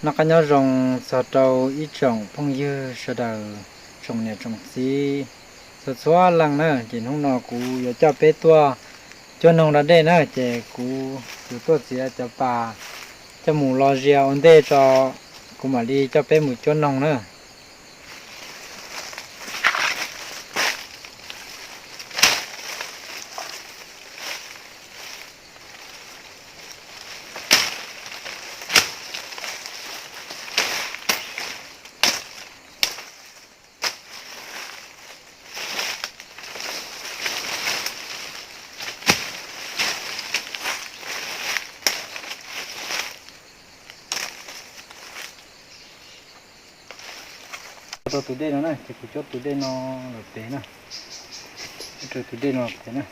Noj qab nyob zoo txog rau ib tsoom phooj ywg sawv daws, tsoom niam tsoom txiv txhua txhua leej na. Ces hnub no kuv yuav coj peb tuaj cuab noog da dej na. Ces kuv yuav tuaj txiav cov pas coj mus los zias ua ntej tso, kuv mam li coj peb mus cuab noog na. Tau tus dej no na, ces kuv cuab tus dej no lawm pem na. Cuab tus dej no pem na.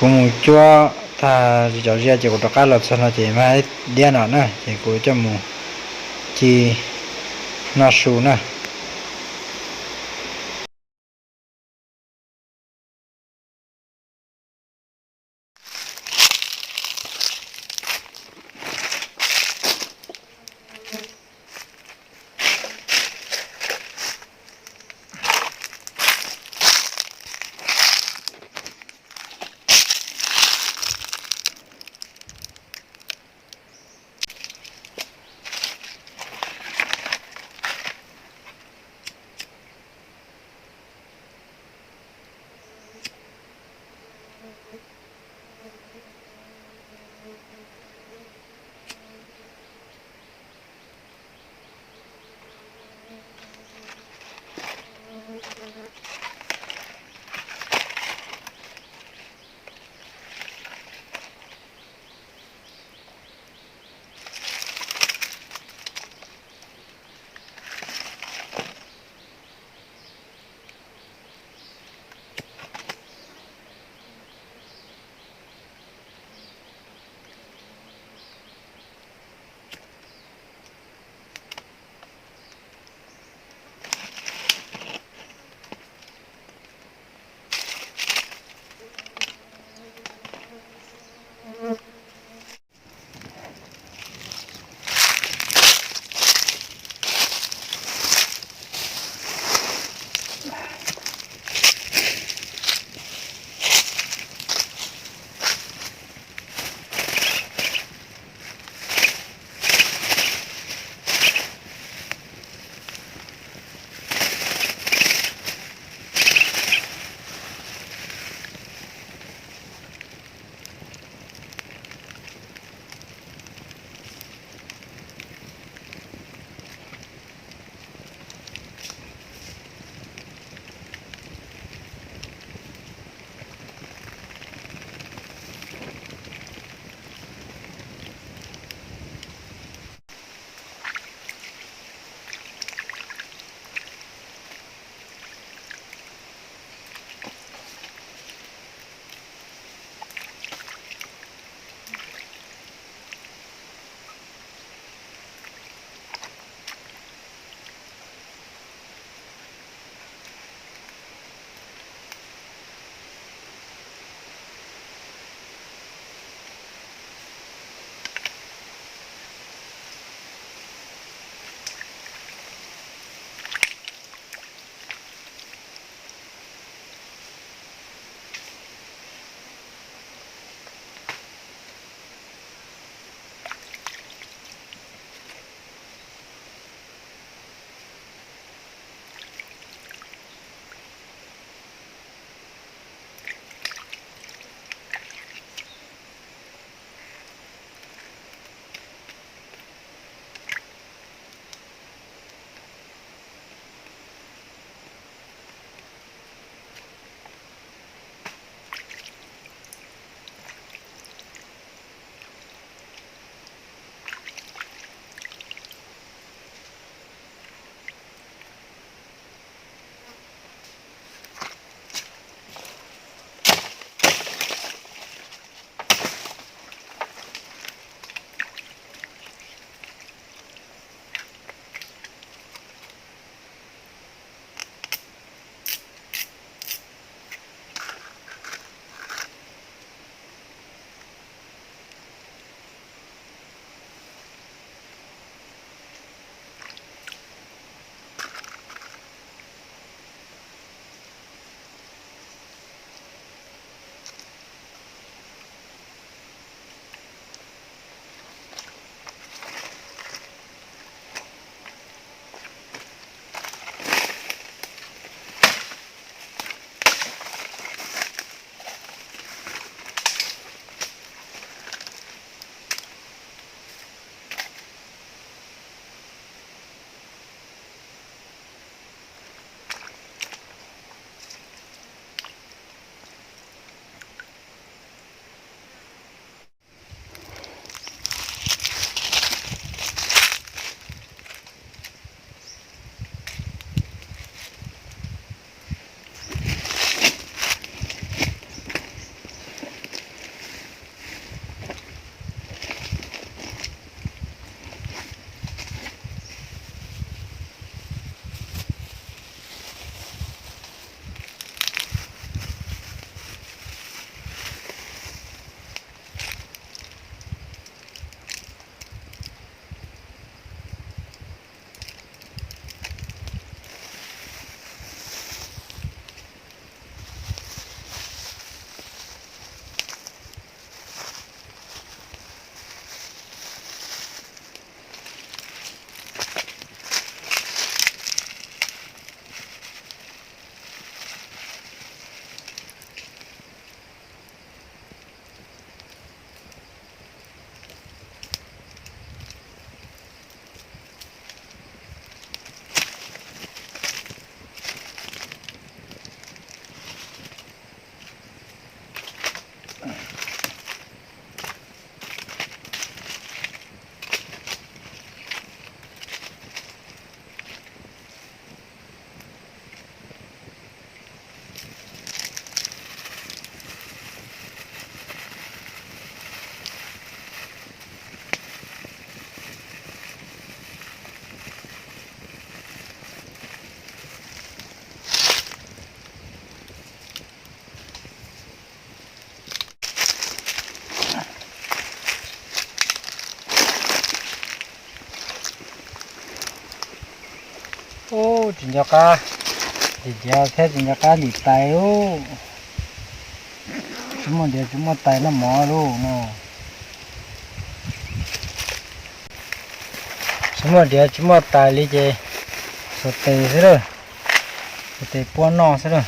Kuv mus cuab Tsis tso ziab ces kuv rov qab los txog no ces mas diab no na ces kuv coj mus ci noj su na. Ub, tsis nco qab, ntim ntiav thiab tsis nco qab ntim tais ub. Tsis muaj ntiav tsis muaj tais noj mov lauj no. Tsis muaj ntiav tsis muaj tais li ces xuas tes xwb lawm, xuas tes puab noj xwb lawm.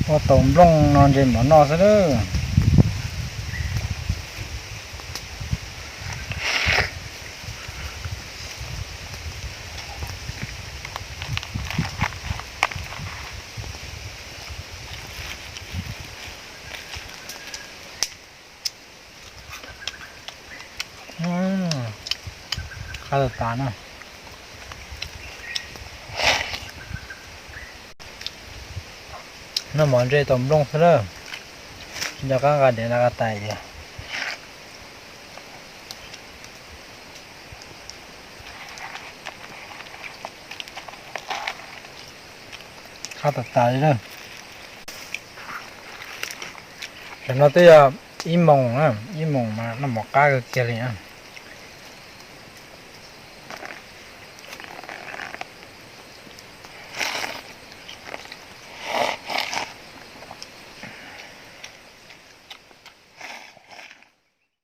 Ua tau nplooj no ntshe mov noj xwb lawm. Qab tas tas na. Noj mov ntshe tau nplooj xwb lawm. Nco qab nqa ntiav nqa tais. Qab tas tas li lawm. Tam no twb yog ib moos, ib moos mas noj mov qab kawg kiag li.